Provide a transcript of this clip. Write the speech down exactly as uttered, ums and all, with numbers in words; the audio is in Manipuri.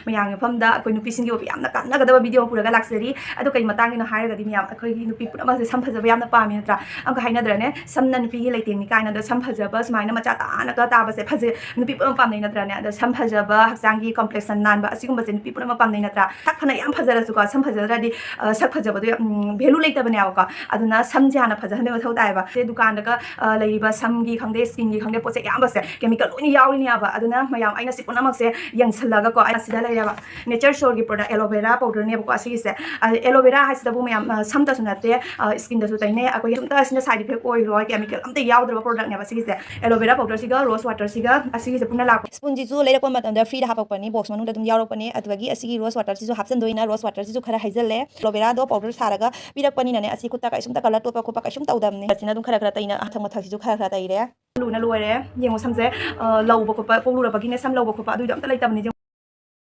ꯃꯌꯥꯝꯒꯤ ꯃꯐꯝꯗ ꯑꯩꯈꯣꯏ ꯅꯨꯄꯤꯁꯤꯡꯒꯤ ꯑꯣꯏꯕ ꯌꯥꯝꯅ ꯀꯥꯟꯅꯒꯗꯕ ꯚꯤꯗꯤꯑꯣ ꯑꯃ ꯄꯨꯔꯒ ꯂꯥꯛꯆꯔꯤ꯫ ꯑꯗꯨ ꯀꯩ ꯃꯇꯥꯡꯒꯤꯅꯣ ꯍꯥꯏꯔꯒꯗꯤ, ꯃꯌꯥꯝ ꯑꯩꯈꯣꯏꯒꯤ ꯅꯨꯄꯤ ꯄꯨꯝꯅꯃꯛꯁꯦ ꯁꯝ ꯐꯖꯕ ꯌꯥꯝꯅ ꯄꯥꯝꯃꯤ ꯅꯠꯇ꯭ꯔꯥ? ꯑꯃꯨꯛꯀ ꯍꯥꯏꯅꯗ꯭ꯔꯅꯦ, "ꯁꯝꯅ ꯅꯨꯄꯤꯒꯤ ꯂꯩꯇꯦꯡꯅꯤ" ꯀꯥꯏꯅ꯫ ꯑꯗꯣ ꯁꯝ ꯐꯖꯕ ꯁꯨꯃꯥꯏꯅ ꯃꯆꯥ ꯇꯥꯅꯒ ꯇꯥꯕꯁꯦ ꯐꯖꯩ, ꯅꯨꯄꯤ ꯄꯨꯝꯅꯃꯛ ꯄꯥꯝꯅꯩ ꯅꯠꯇ꯭ꯔꯅꯦ? ꯑꯗꯣ ꯁꯝ ꯐꯖꯕ, ꯍꯛꯆꯥꯡꯒꯤ ꯀꯝꯄ꯭ꯂꯦꯛꯁꯟ ꯅꯥꯟꯕ, ꯑꯁꯤꯒꯨꯝꯕꯁꯦ ꯅꯨꯄꯤ ꯄꯨꯝꯅꯃꯛ ꯄꯥꯝꯅꯩ ꯅꯠꯇ꯭ꯔꯥ? ꯁꯛ ꯐꯅ ꯌꯥꯝ ꯐꯖꯔꯁꯨꯀꯣ, ꯁꯝ ꯐꯖꯗ꯭ꯔꯗꯤ, ꯑ, ꯁꯛ ꯐꯖꯕꯗꯣ, ꯎꯝ, ꯚꯦꯂꯨ ꯂꯩꯇꯕꯅꯦꯕꯀꯣ꯫ ꯑꯗꯨꯅ ꯁꯝꯁꯦ ꯍꯥꯟꯅ ꯐꯖꯍꯟꯕꯩ ꯃꯊꯧ ꯇꯥꯏꯌꯦꯕ꯫ ꯁꯦ ꯗꯨꯀꯥꯟꯗꯒ, ꯑ, ꯂꯩꯔꯤꯕ ꯁꯝꯒꯤ ꯈꯪꯗꯦ, ꯁ꯭ꯀꯤꯟꯒꯤ ꯈꯪꯗꯦ, ꯄꯣꯠ ꯆꯩ ꯑꯌꯥꯝꯕꯁꯦ ꯀꯦꯃꯤꯀꯦꯜ ꯂꯣꯏꯅ ꯌꯥꯎꯔꯤꯅꯦꯕ꯫ ꯑꯗꯨꯅ ꯃꯌꯥꯝ ꯑꯩꯅ ꯁꯤ ꯄꯨꯝꯅꯃꯛꯁꯦ ꯌꯦꯡꯁꯤꯜꯂꯒꯀꯣ, ꯑꯩꯅ ꯁꯤꯗ ꯂꯩꯔꯦꯕ꯫ ꯅꯦꯆꯔ ꯁꯣꯔꯒꯤ ꯄ꯭ꯔꯣꯗꯛ ꯑꯦꯂꯣꯚꯦꯔꯥ ꯄꯥꯎꯗꯔꯅꯦꯕꯀꯣ ꯑꯁꯤꯒꯤꯁꯦ꯫ ꯑ, ꯑꯦꯂꯣꯚꯦꯔꯥ ꯍꯥꯏꯁꯤꯗꯕꯨ ꯃꯌꯥꯝ, ꯑ, ꯁꯝꯇꯁꯨ ꯅꯠꯇꯦ, ꯑ, ꯁ꯭ꯀꯤꯟꯗꯁꯨ ꯇꯩꯅꯩ꯫ ꯑꯩꯈꯣꯏꯒꯤ ꯑꯝꯇ ꯑꯁꯤꯅ ꯁꯥꯏꯠ ꯏꯐꯦꯛ ꯑꯣꯏꯔꯣꯏ, ꯀꯦꯃꯤꯀꯦꯜ ꯑꯝꯇ ꯌꯥꯎꯗ꯭ꯔꯕ ꯄ꯭ꯔꯣꯗꯛꯅꯦꯕ ꯁꯤꯒꯤꯁꯦ꯫ ꯑꯦꯂꯣꯚꯦꯔꯥ ꯄꯥꯎꯗꯔꯁꯤꯒ ꯔꯣꯁ ꯋꯥꯇꯔꯁꯤꯒ ꯑꯁꯤꯒꯤꯁꯦ ꯄꯨꯟꯅ ꯂꯥꯛꯄ꯫ ꯁ꯭ꯄꯨꯟꯁꯤꯁꯨ ꯂꯩꯔꯛꯄ ꯃꯇꯝꯗ ꯐ꯭ꯔꯤꯗ ꯍꯥꯞꯄꯛꯄꯅꯤ, ꯕꯣꯛꯁ ꯃꯅꯨꯡꯗ ꯑꯗꯨꯝ ꯌꯥꯎꯔꯛꯄꯅꯦ꯫ ꯑꯗꯨꯗꯒꯤ ꯑꯁꯤꯒꯤ ꯔꯣꯁ ꯋꯥꯇꯔꯁꯤꯁꯨ ꯍꯥꯞꯆꯤꯟꯗꯣꯏꯅ ꯔꯣꯁ ꯋꯥꯇꯔꯁꯤꯁꯨ ꯈꯔ ꯍꯩꯖꯜꯂꯦ꯫ ꯑꯦꯂꯣꯚꯦꯔꯥꯗꯣ ꯄꯥꯎꯗꯔ ꯁꯥꯔꯒ ꯄꯤꯔꯛꯄꯅꯤꯅꯅꯦ, ꯑꯁꯤ ꯈꯨꯠꯇ ꯀꯩꯁꯨꯝꯇ ꯀꯂꯔ ꯇꯣꯠꯄ ꯈꯣꯠꯄ ꯀꯩꯁꯨꯝ ꯇꯧꯗꯕꯅꯤ꯫ ꯑꯁꯤꯅ ꯑꯗꯨꯝ ꯈꯔ ꯈꯔ ꯇꯩꯅ ꯃꯊꯛ ꯃꯊꯛꯁꯤꯁꯨ ꯈꯔ ꯈꯔ ꯇꯩꯔꯦ꯫ ꯂꯨꯅ ꯂꯣꯏꯔꯦ꯫ ꯌꯦꯡꯉꯣ ꯁꯝꯁꯦ, ꯑ, ꯂꯧꯕ ꯈꯣꯠꯄ, ꯄꯣꯛꯂꯨꯔꯕꯒꯤꯅꯦ ꯁꯝ ꯂꯧꯕ ꯈꯣꯠꯄ ꯑꯗꯨꯏꯗꯣ ꯑꯝꯇ ꯂꯩꯇꯕꯅꯤ꯫ ꯌꯦꯡꯉꯣ꯫